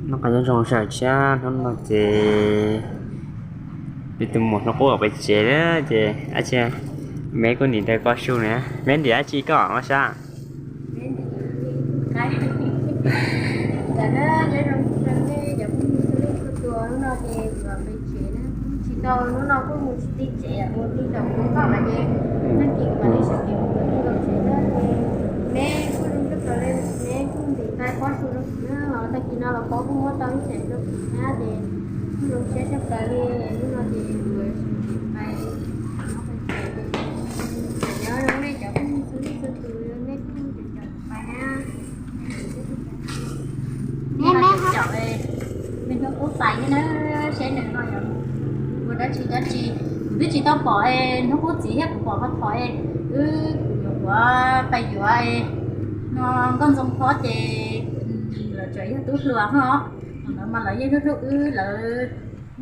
Noj qab nyob zoo sawv daws, hnub no ces peb tus muam Hnub Qub pem tsev na, ces dab tsi, Meb kuj ntim ntawm ko su na. Meb ntim dab tsi koj ua sab? Hnub no ces kuv pem tsev na, tsis tau, hnub no kuj mus tsis txog tsev, mus txog tsev kuv koj mas ces, neb kuj zoo siab kawg li, neb kuj ntim ntawm ko su na, tag kis no los pab kuj muab tau ib xees rau kuv na ces kuj zoo siab tshaj plaws li. Hnub no ces kuv pem tsev, nyob zoo nej cov phooj ywg txhua leej txhua tus, nej kuj caum caum pais na. Neb caum me Hnub Qub pais thiab na, seb nws ho yuav ua dab tsi dab tsi. Kuv twb tsis tau pom Hnub Qub txiv thiab, kuv pom qhov thaum wb, kuv nyuam qhuav pais yuav no Nkauj Ntxoo Phob ces lawv tseem yog tub hluas no, thaum ntawd mas lawv yeej hlub hlub wb, lawv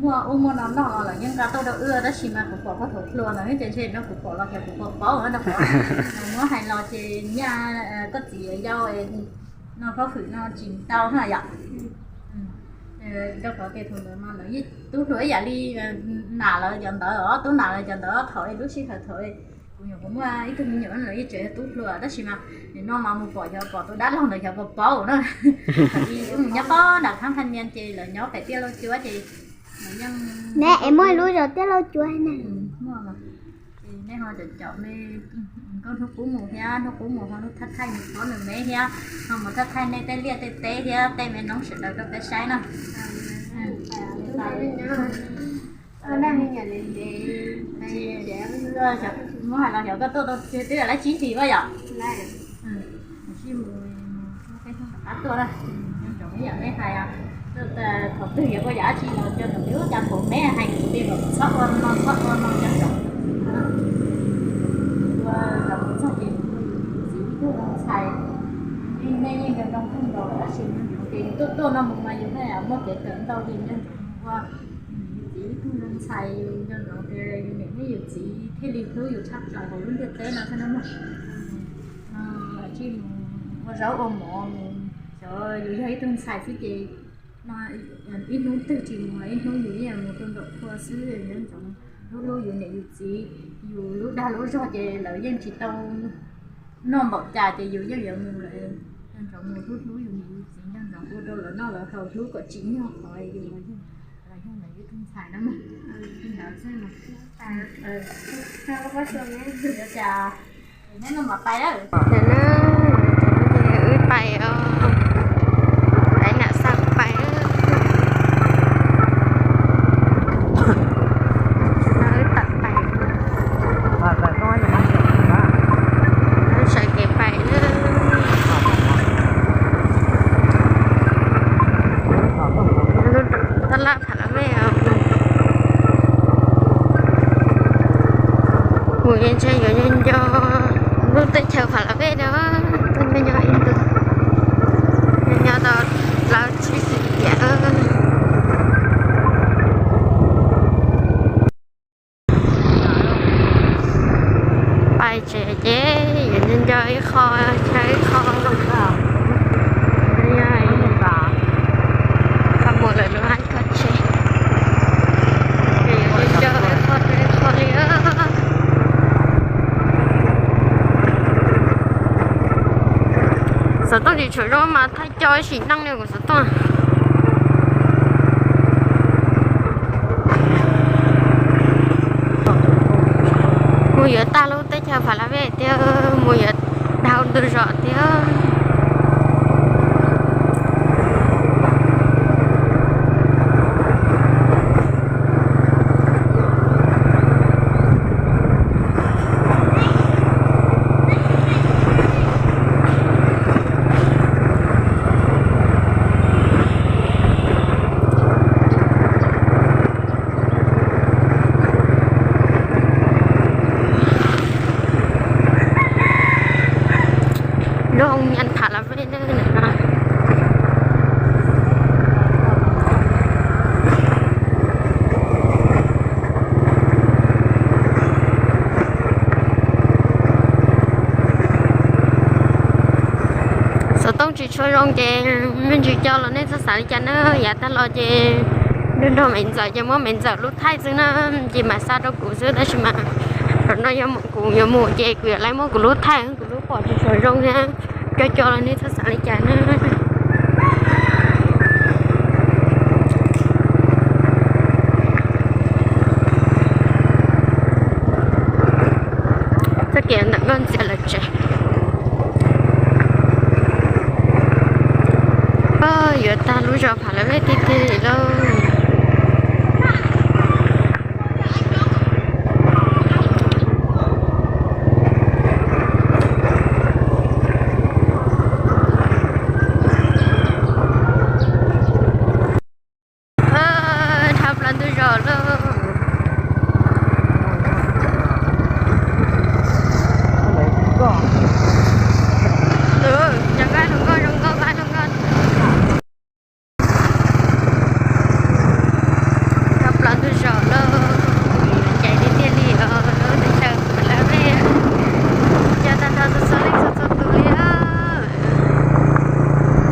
muaj ub muaj no noj los lawv yeej nqa tuaj rau wb, tab sis mas kuv pom qhov thaum hluas ntawd ces ntshe no kuv pom los xyov kuv pom paub no, muab hais los ces nyaj koj txiv yuav yau no, khaub hwm no tsis tau na yom. Rau qhov tias thaum ntawd mas lawv yeej tub hluas ib yam li nam lawv cov ntawd os, tub nam lawv cov ntawd thaum lub sij hawm thaum kuv nyuam qhuav muaj ib tug me nyuam lawv yeej tseem yog tub hluas, tab sis mas nim no mas mus pom xyov pom tus dab laug ntawd xyov pom paub na. Thaum ub mus nyob pob nram Khab Phaj Nias ces lawv nyob pem Tiaj Lauj Cuab ces lawv yeej, neb es muaj lub zos Tiaj Lauj Cuab na. Ces nej ho caum caum me Nkauj Hnub Qub mus thiab, Hnub Qub mus ho mus thaij thaij nws phob nws mev thiab, ho mus thaij thaij nej tej liaj tej teb thiab tej me noob sawv daws rau peb saib na. Muab hais los xyov koj tuaj tau twb lawm tsib hlis ua yom. Mus sib mus, qab tuaj na. Nyob ntsoov ib yam nej hais, thaum twg yuav ua yam dab tsi los cov ntawm peb ub cas thaum me hais kwv tij los txhob ua no txhob ua no cov ntawd. Ua los txog ces txiv ib tug zoo ntxhais, nej yeej nco ntsoov kawg nkaus tab sis nco ntsoov ces tuaj tuaj no mus mas yus thiaj muaj kev kawm ntau ces nco ntsoov ua. Yus txiv ib tug zoo ntxhais, yus nco ntsoov tias yus niam thiab yus txiv thiaj li hlub yus tshaj plaws hauv lub ntiaj teb no thiab na mog. Ua zaub ua mov, xyov yus yog ib tug ntxhais xwb ces ib hnub twg tsis mus los ib hnub yus yeej mus rau nraum khua xwb. Nco ntsoov hlub hlub yus niam yus txiv, yus lub dag lub zog ces lawv yeej tsis tau noj npaum cas ces yus yeej yuav mus lawm. Nco ntsoov mus hlub hlub yus niam yus txiv, nco ntsoov ua rau lawv noj lawv haus, hlub kom tsim nyog qhov yus los yog lawv yog lawv ib tug ntxhais na mog. Li ntawd xwb. Ua cas neb no mam pais lawm. Wb pais, pais nam xa pais, wb tawm pais, wb sawv kev pais. Tab laj Pha La Vej os. Kuv yeej ntshai yuav nco nco lub teb chaws Pha La Vej no, nco nco ib ntus, nco nco tau plaub tsib hlis tiam. Pais tsev ces yuav nco nco ib qho, nco ib qho, qhov mus lawm lub hab koj tsev, yuav nco nco ib qho ib qho li. Xov tooj tsis tshua zoo mas thaij co ib sim neej li kuv xov tooj. Mus yuav tag lub teb chaws Pha La Vej tiag, mus yuav dhau ntug zos tiag. Lub hoo nyab Tsis tshua zoo ces me ntsis coj los nej txhob xav li cas na. Yav tag los ces nrog nrog me ntxawm ces muab me ntxawm lub thaij xwb na, ces mam xa rau kuv xwb tab sis mas thaum no yog kuv yuav mus ces kuv yuav laib muab kuv lub thaij kuv lub pom tsis tshua zoo thiab, coj coj los nej txhob xav li cas na. Txoj kev ntawm Nkauj Ntxias lawv tsev. Yuav tag lub zos Phav Laj Vej tiag tiag li lauj. Dhau plaws ntug zos lauj. Cov nqaij hluas nkauj zoo nkauj, nqaij hluas nkauj. Dhau plaws ntug zos lauj, ncaim tiag tiag li os, lub teb chaws Phav Laj Vej, cov tag nrho txhua txhua leej txhua txhua tus li os.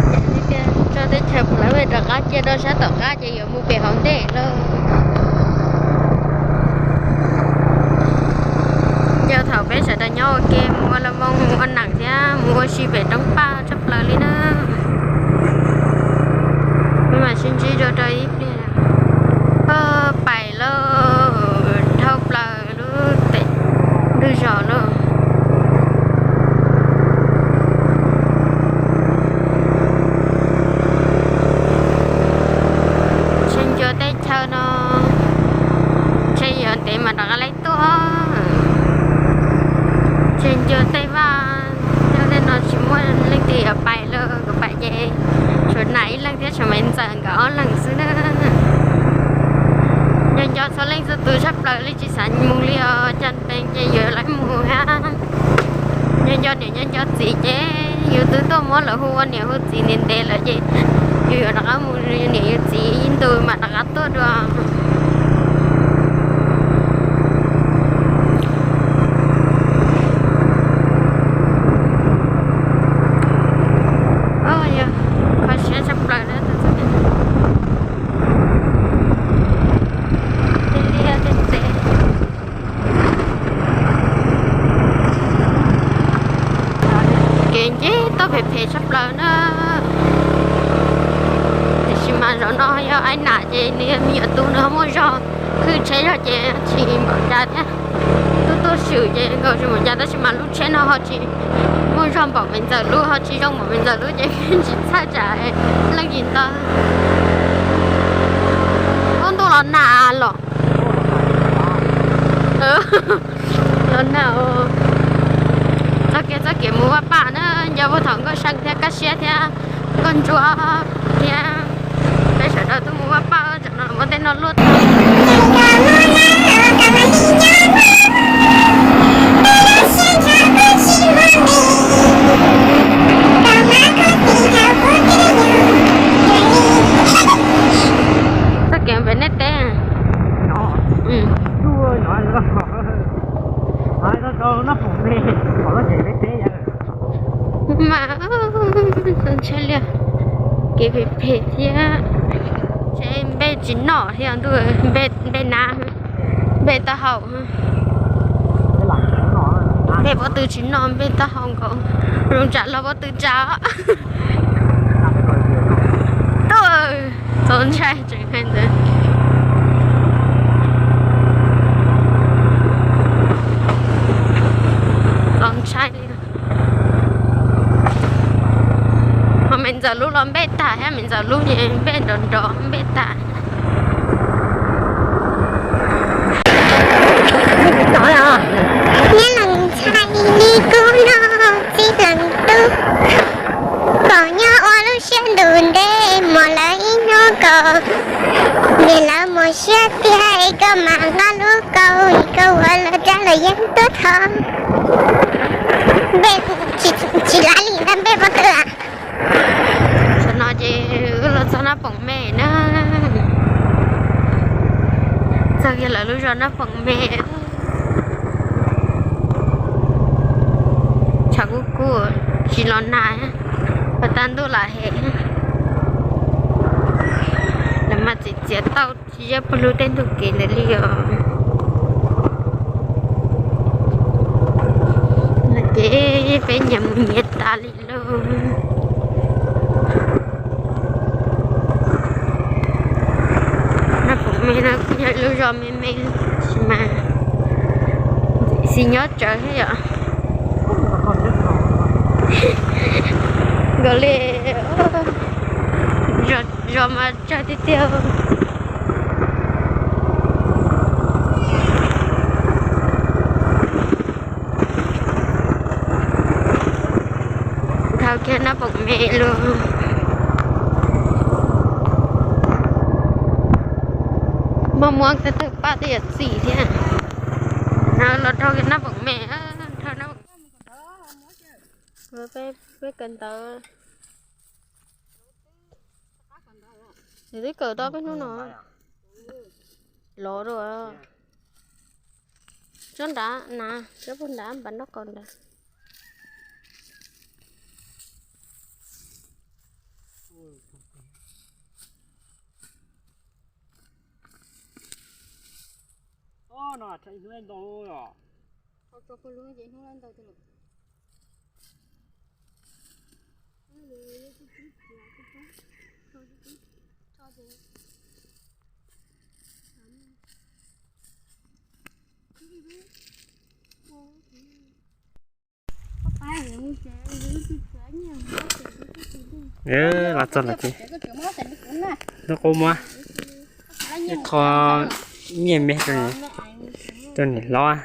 Ncaim tiag tiag, tso teb chaws Phav Laj Vej rov qab cia rau sab tom qab ces yuav mus pem hauv ntej lauj. Yog thaum peb sawv daws nyob ua ke mus ua la moo mus ua neej thiab mus ua si pem roob paj tshaj plaws li na. Peb mam sib ntsib dua rau ib pliag. Pais lauj, dhau plaws lub teb, ntug zos lauj. Tshee ncua teb chaws no, tshee yuav ntev mas rov qab laib tuaj. Tshee ncua tej vaj, tej no tsis muaj leej twg yuav pais lawm, kuv pais ces tshuav Nam ib leeg thiab tshuav Me Ntxawm nkawd ob leeg xwb na. Nco nco txhua leej txhua tus tshaj plaws li, tsis xav mus li os, cas pees ces yuav laib mus hab. Nco nco niam nco nco txiv ces yus twb tuaj muab lawv hu ua niam hu txiv ntev ntev lawm ces yus yuav rov qab mus yus niam yus txiv ib ntus mam rov qab tuaj dua. Kho siab tshaj plaws na. Kev nce tuaj phem phem tshaj plaws na. Tiam sis mas zaum no yog Aib Nam ces nws yog me nyuam tub nws ho muaj zog, khwv tsheb zog ces tsis npaum cas thiab. Tuaj tuaj swm ces nkaus tsis npaum cas tab sis mas lub tsheb no ho tsis muaj zog npaum Me Ntxawm lub, ho tsis zoo npaum Me Ntxawm lub ces tsis txhawj tsam leej tsis tau. Ub, ntuj los nag los. Los nag. Txoj kev, txoj kev mus Vaj Paj na, nco puag thaum Nkauj See thiab Kab Siab thiab Nkauj Ntsuab thiab peb sawv daws tuaj mus Vaj Paj, tam no muab tej no luaj tag. Txoj kev pem nej teb. Mas ntshai li, kev phem phem thiab. Tsheb npej tsis noj thiab ntuj, npej na, npej taub hau. Npej pob tw tsis noj, npej taub hau nkaus, zoo tsam los pob tw tsa. Txaus ntshai tseem hais ntawd. Txaus ntshai li. Ho Me Ntxawm lub los npej tag thiab, Me Ntxawm lub ces npej nrov nrov npej tag. Nyob lees ntshai li kub noj txij lees tub, pom nyob ua lub siab ntus ntev mus lawm ib hnub kaus, vim lawv mus siab tiag es koj mam nqa lub kaus, koj ua lawv rab lawv yeeb tuaj thov. Npej tsis laib li ntag, npej pob tw. Tam no ces wb los txog Nab Poom Me na. Txog kiag lawv lub zos Nab Poom Me. Tshav kub kub, tsis los nag. Pas tag ntuj lam hem, lawv mas txiav txiav tau tsis yog puag lub tej ntug kev ntawd li os. Ces peb nyias mus nyias tas li lauj. Naj Pom Me no yog lub zos me me tab sis mas xis nyob tsawv thiab yom. Nkaus li zos mas tsawg tiag tiag. Dhau kiag Naj Pom Me los, muaj muab tawg tawg paj tej yam txim thiab. No los dhau kiag Naj Pom Me, dhau Naj Pom Me. Peb kawm ntawv, nws twb kawm tau peb hnub no los rau tsob nrad na, tsob puag nrad npam nraub qaum nrad. Los txog lawm ces hnub qub muab ib qho nyiaj me rau, rau niam hlob.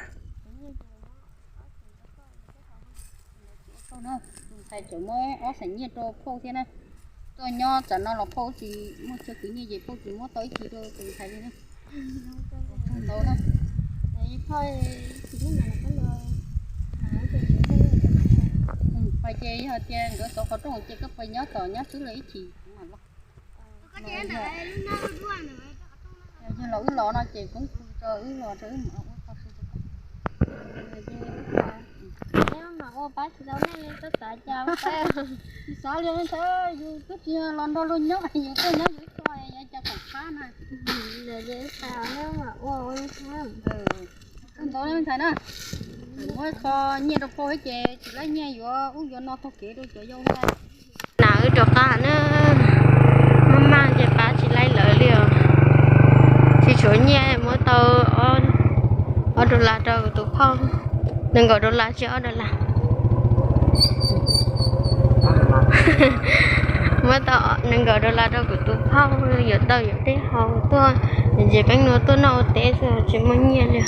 Ntxhais tseem muab ob xeem nyiaj rau phauj thiab na. Tuaj nyob tsam no los phauj tsis muaj chaw khwv nyiaj ces phauj tsis muab tau ib ci rau tus ntxhais li na. Ntau na. Pais ces yog tias nkawd xov qhov rooj ces koj pais nyob tom nyob xwb los ib chim kuv mam los. Yog los wb los no ces koob kws rau wb los rau wb mam ua qhov twg. Neb mam ua pab tsis tau nej li, koj xav cas ua pab. Tsis xav li ntawd, yus twb tsis yog los nrog luag nyob, yus tuaj nyob yus ib co, yog cas kom qab na. Neb mam ua ua li ntawd. Ntau li ntxhais na, muab ib qho nyiaj rau phauj ces tsis laib nyiaj yuav ub yuav no taug kev rau cov yau ntag. Nas wb rov qab na, maj maj ces pab tsis laib lawv li os. Tsis tshuav nyiaj, muab tau ob dollar rau kuv tus phauj, nees nkaum dollar tsis ob dollar. Muab tau nees nkaum dollar rau kuv tus phauj yuav daws yuav tej hau tuaj, ces peb nua tuaj noj ua teb xwb tsis muaj nyiaj li.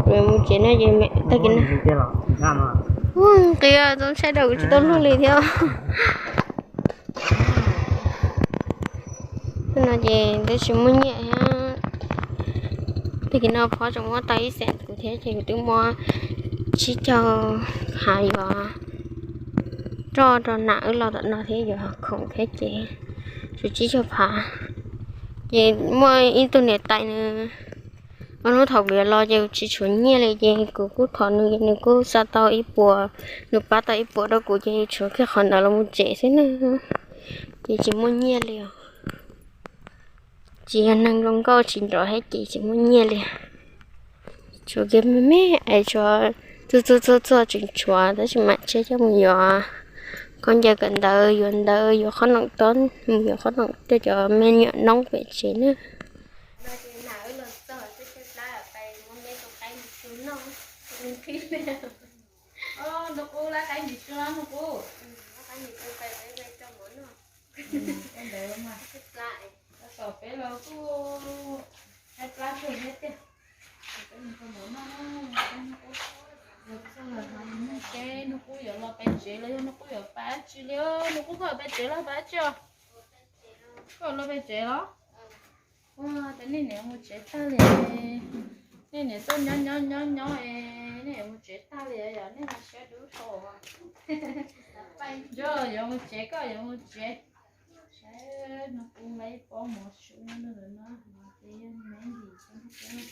Mus tsev no ces tag kis no nqis txaus ntshai rau kuv tsis tau luag li thiab. No ces twb tsis muaj nyiaj thiab. Tag kis no phauj tseem muab tau ib xeem kuv thiab ces kuv twb muab tsib caug phav yuav roj rau nas wb los tom no thiab yuav khoom thiab ces tshuav tsib caug phav. Ces muaj ib tug niam tais nws, ob hnub thaum kuv yuav los ces kuv tsis tshuav nyiaj li ces kuv kuj thov nws, nws kuj xa tau ib puas, nws pab tau ib puas rau kuv ces tshuav kiag qhov ntawd los mus tsev xwb na. Ces tsis muaj nyiaj li os. Tsis yog neeg zoo nkauj tsis nrov thiab ces tsis muaj nyiaj li. Tshuav kiag me me es tshuav txuag txuag txuag txuag tseem tshuav tab sis mam tseg coj mus yuav khaub ncaws kawm ntawv, yuav ntawv, yuav qhob noom tob, mus yuav qhob noom rau cov me nyuam noob pem tsev na. Nws qub lab qaib ntsis tsua, nws qub. Ntawd mas, tom peb los kuj haib plab kawg thiab tiag. Peb mus rau nraud noj, nws qub yuav los pem tsev los yog nws qub yuav pab tsi li, nws qub koj pem tsev los pab tsi os? Koj los pem tsev los? Ua, ces nej niam mus tsev tag li, nej niam tuaj nyob nyob nyob nyob es nej niam mus tsev tag li yom, nej mas siab dub dhau. Yog yuav mus tsev koj yuav mus tsev. Saib no kuv lawv ib pob mov su nyob ntawm no, ces yog me ntsis xwb no.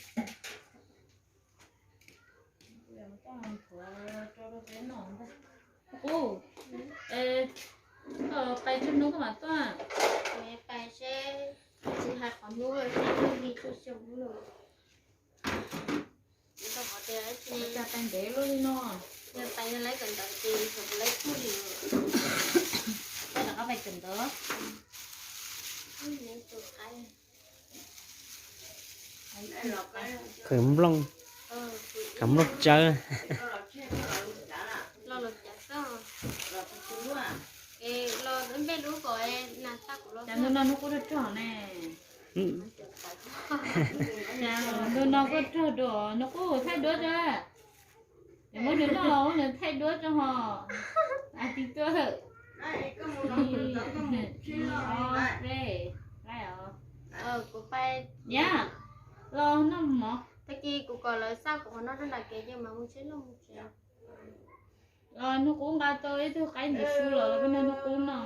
Kuv yuav toj nthuav rau rau peb noj ntag. Kuv, es, Pais txog hnub koj mam tuaj. Pais seb, tsis hais qhov hnub, li txog xyoo hnub. Tsis tau qhov tias cas pais ntev luaj li no. Yog pais yog laib kawm ntawv ces xyov puas laib txog li. Pais rov qab pais kawm ntawv. Khwv nplooj, khwv nplooj tsawb. Cas ntu no hnub qub rog rog ne. Cas ntu no kuj rog dua, hnub qub thaij duab tso. Nws muab nws noj los muab nws thaij duab tso ho. As tis tuaj. Yam, los noj mov. Tag kis kuv kom lawv xa kuv qhov no rau nram kev ces mam mus tsheb noj mus tsev. Hnub qub nqa tau ib tug qaib ntim su los los peb noj hnub qub no.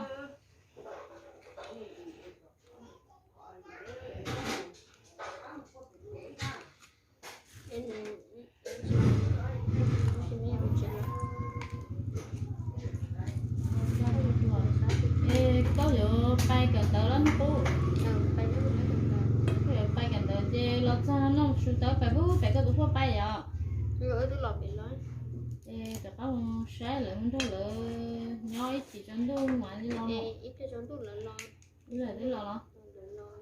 Es koj yuav pais kawm ntawv los hnub qub? Koj yuav pais kawm ntawv ces los txog no noj su tawv pais pub pem koj tus phuaj pais yom. Es rov qab mus saib lawv mus nrog lawv nyob ib chim tsaus ntuj mas li los. Ib pliag tsaus ntuj lawv los. Ib pliag twb los los.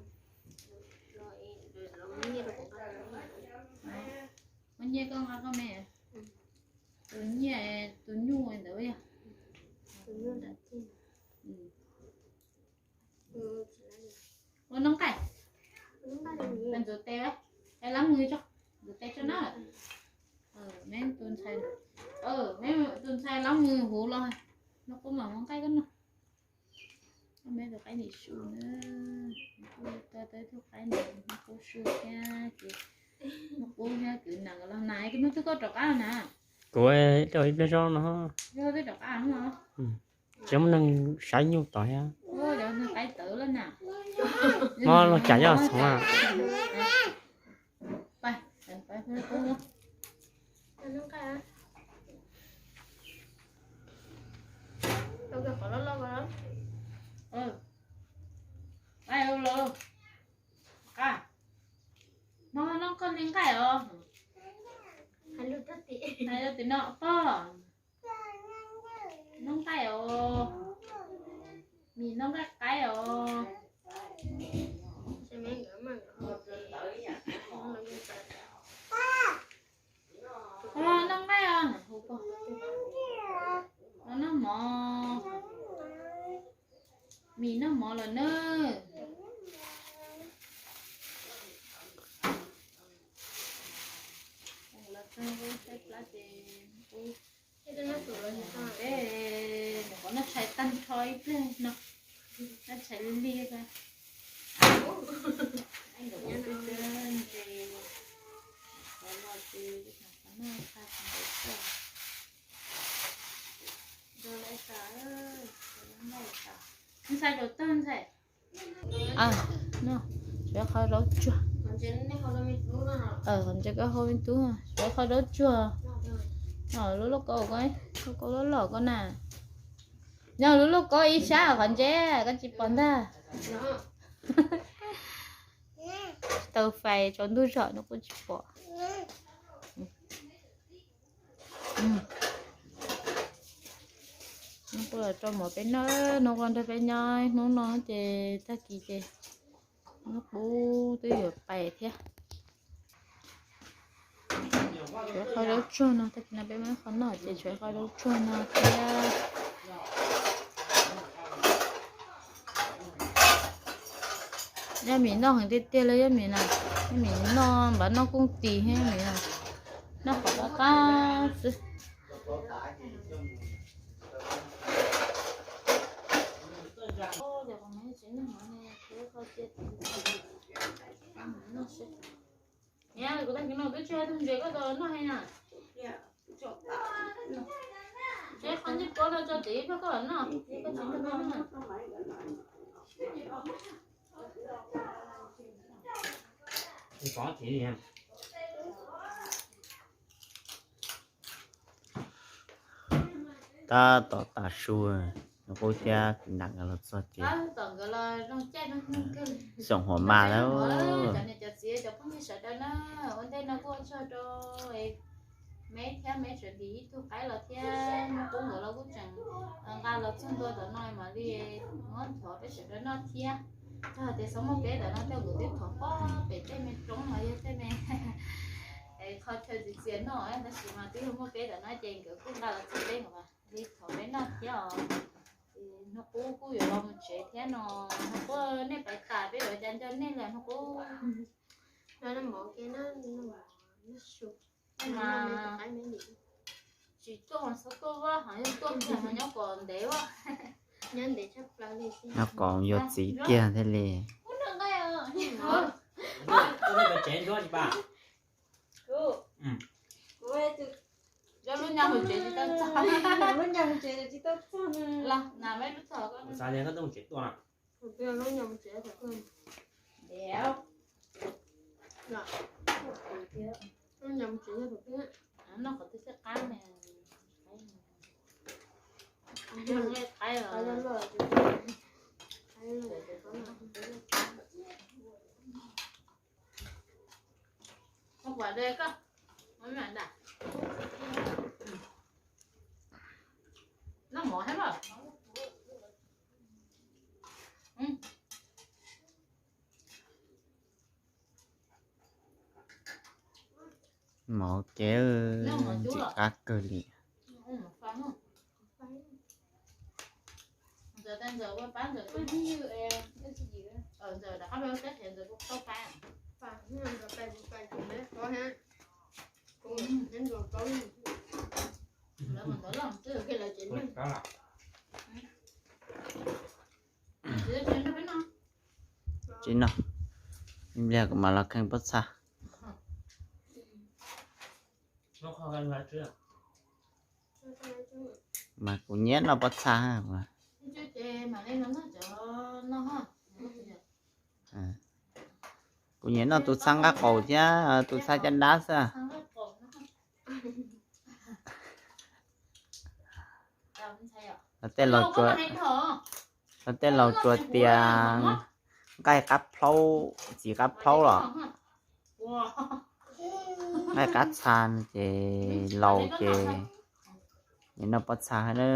Muab nyiaj koj nqa koj me. Tus nyiaj tus nyuj ntawd yog. Ua noob nqaij, ntxuav tes, es lab mws tso, ntxuav tes tso na. Meb tus ntxhais, meb tus ntxhais lab mws huv los, hnub qub mam muab nqaij koj noj. Meb tus qaib ntim su na, kuj tau ib tug qaib ntim hnub qub su thiab ces hnub qub thiab kwv nam los na, hnub twg koj rov qab na? Kuv ib pliag zoj no. Twb rov qab no. Tsis muaj neeg saib nyuj tod thiab. Qaib tawv lawm na. Mob los cas yoj txhoov a. Noj, noj koj li nqaij os. Hais rau tim no pog. Noj nqaij os. Mis noj nqaij qaib os. Pog noj nqaij os. Pog noj mov. Mis noj mov lawm nawb. Peb nyuam qhuav noj tshais tag nrho ib pliag no, noj tshais lig lig. Ntxhais, suav qhov zaub tsuag. Qhov ntses koj hau me tub, suav qhov zaub tsuag. Lub lauj kaub, lauj kaub loj loj ko na. Nyob lub lauj kaub ib sab qhov ntses koj tsis pom ntag. Tsis tau fais tsaus ntuj zog no kuj tsis pom. Nub kuj los tso mov peb noj, nub kuj nrog peb nyob hnub no ces tag kis ces nub kuj twb yuav pais thiab. Tshuav qhov zaub tsuag no, tag kis no peb muab qhov noj ces tshuav qhov zaub tsuag no thiab. Yog mis noj heev tiag tiag li, yog mis na, yog mis noj npam noj kooj tis thiab, yog mis na, noj qhov qab qab xwb. Kuv tag kis no twb tsis tau tug ntses koj tau noj heev na. Seb qhov ncej puab no tso tid koj los noj, koj tsis noj. Tab tom tas su, Nws qub thiab nam nkawd los txog ces xyoo huam mas lawm. Cov niam cov txiv cov phooj ywg sawv daws na, ua ntej no kuj ua tsaug rau me thiab me tsev ntim ib tug qaib los thiab, Hnub Qub nkawd los kuj tseem nqa los txog ntua tom no mam li muab thov peb sawv daws noj thiab. Txog tias xyov muaj peb tom no tej nkawd twb thov pob pem tej me roob los yog tej me qhov chaw txias txias noj, tab sis mas twb yog muaj peb tom no ces nkawd kuj nqa los txog peb nkawd mam li thov peb noj thiab os. Hnub Qub kuj yuav los mus tsev thiab no. Hnub Qub nej pais tas peb yuav cas nco nej lawm Hnub Qub. Tsis tuaj mas txhob tuaj vaj, hos yog tuaj kiag mas nyob kom ntev vaj. Nyob kom yuav txiv kiag thiaj li. Lub nyab mus tsev tsis tau txog. Xav tias koj tuaj mus tsev tuaj na. Noj qhov twg thiaj qab ne. Noj mov thiab mas. Mov ces ntxim qab kawg li. Tsis noj, ib pliag kuv mam los kheej pob txha. Mas kuv nyiam noj pob txha. Kuv nyiam noj tus txha nqaij qaum thiab tus txha caj dab xwb. Tej laus tsuas, tej laus tsuas tias nqaij qab plhaub, txiv qab plhaub los nqaij qab txha no ces laus ces nyiam noj pob txha na.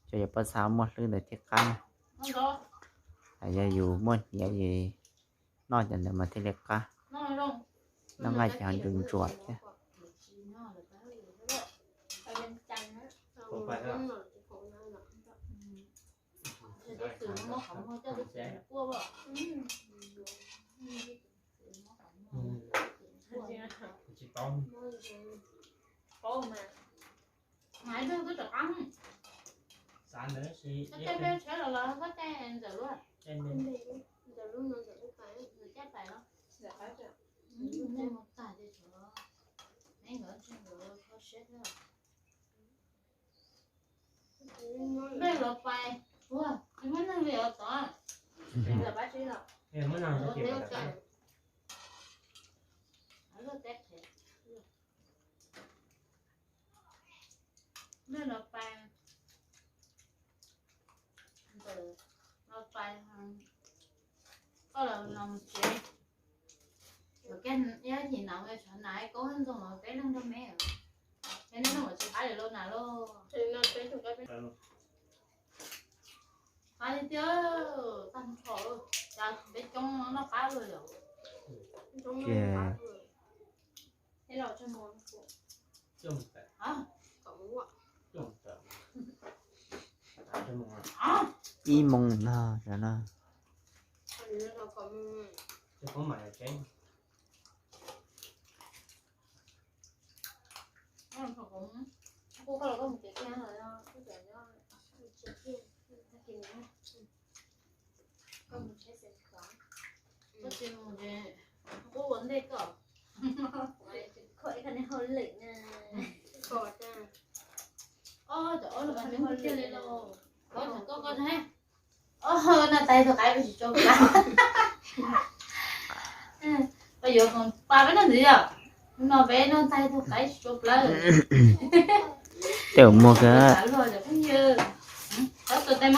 Tsuas yog pob txha muaj hlwb ntawd thiaj qab. Yog yus muaj hniav es noj cov ntawd mas thiaj li qab. Noj nqaij ces ho ntsuas ntsuas thiab. Npej los pais, ua, tsis muaj neeg li os tod. Npej los pais, los pais, koj los no mus tsev. Ua kej ib yim nas, tsov nas ib koob ntxoog los peb leeg nrog me. Peb leeg nrog tsis qab li lauj nas lauj. Qab li tiag, tag nrho, cas peb coob noj qab luaj yom. Ib moos no, no. Koj tsis mus ces kuv ua ntej koj. Koj cov ob lub pas nws tiag li lauj. Koj cov koj koj ne. Ob, noj tag tus qaib peb tsis tso plab. Koj yuav pa peb noj ntxiv yom. No peb noj tag tus qaib tsis tso plab. Tej muag kawg. Luag cov phooj ywg. Xoom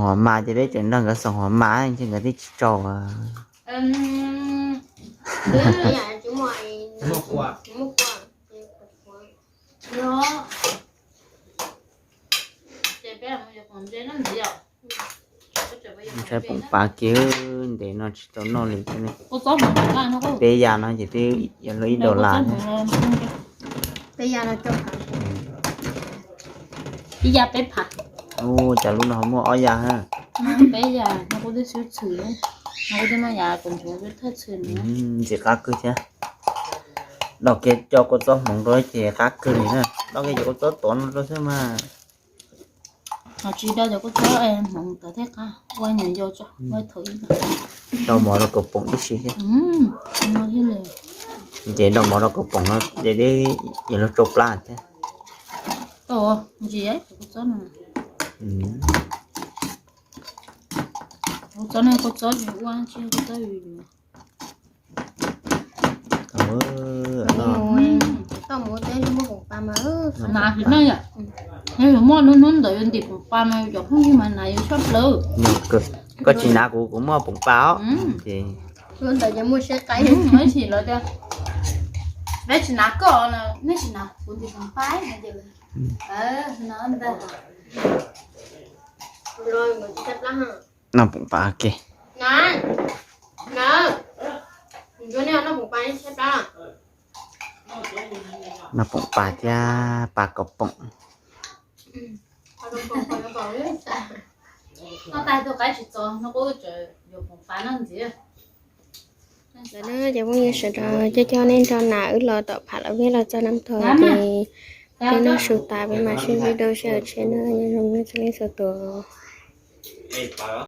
hua mas ces peb tseem nrog nkawd xoom hua mas ces nkawd twb tsis tso. Ntshai poom pas kiag, ntev no tsis tau noj li thiab ne. Peb yam no ces twb yog luag ib dollar thiab. Ib yam peb phav. Ua cas lub no ho muaj ob yam ha. Peb yam no kuv twb xwb txhwm, no kuv twb noj yam kom ntxuav thawj txhwm. Ntxim qab kawg thiab. Doj kiag cov kua txob hmoov rau ces qab kawg li na. Doj kiag cov kua txob tod no rau xwb mas. Ho tsis doj cov kua txob hmoov tod thiab qab, ua nyuam yau tso, ua thaum ib. Rau mov rau kaum poom tib si thiab. Ces rau mov rau kaum poom no ces twb yog luag tsau plab thiab. Ntsis kua txob no, kua txob no kua txob ua tsis kua txob. Toj mus teb muaj poom pas mas. Nas tsis meej yom. Yog yus muaj hnub hnub ntawd yuav ntim poom pas mas yus cov phooj ywg mas nas yus tshaj plaws. Koj tsis nas kuv, kuv muaj poom pas os. Hnub ntawd ces muaj siab qaib. Ib chim lawv tias peb tsis nas koj, nej tsis nas kuv ntim poom pas no ces no ntag. Noj poom pas ke. Noj poom pas thiab pas kaum poom. Ntawd na ces phooj ywg sawv daws coj coj nej nrog nas wb los tom pham los peb los txog Nab Thoj ces peb noj su tas peb mam sib ntsib dua sij hawm tshiab na, nyob zoo nej txhua leej txhua tus.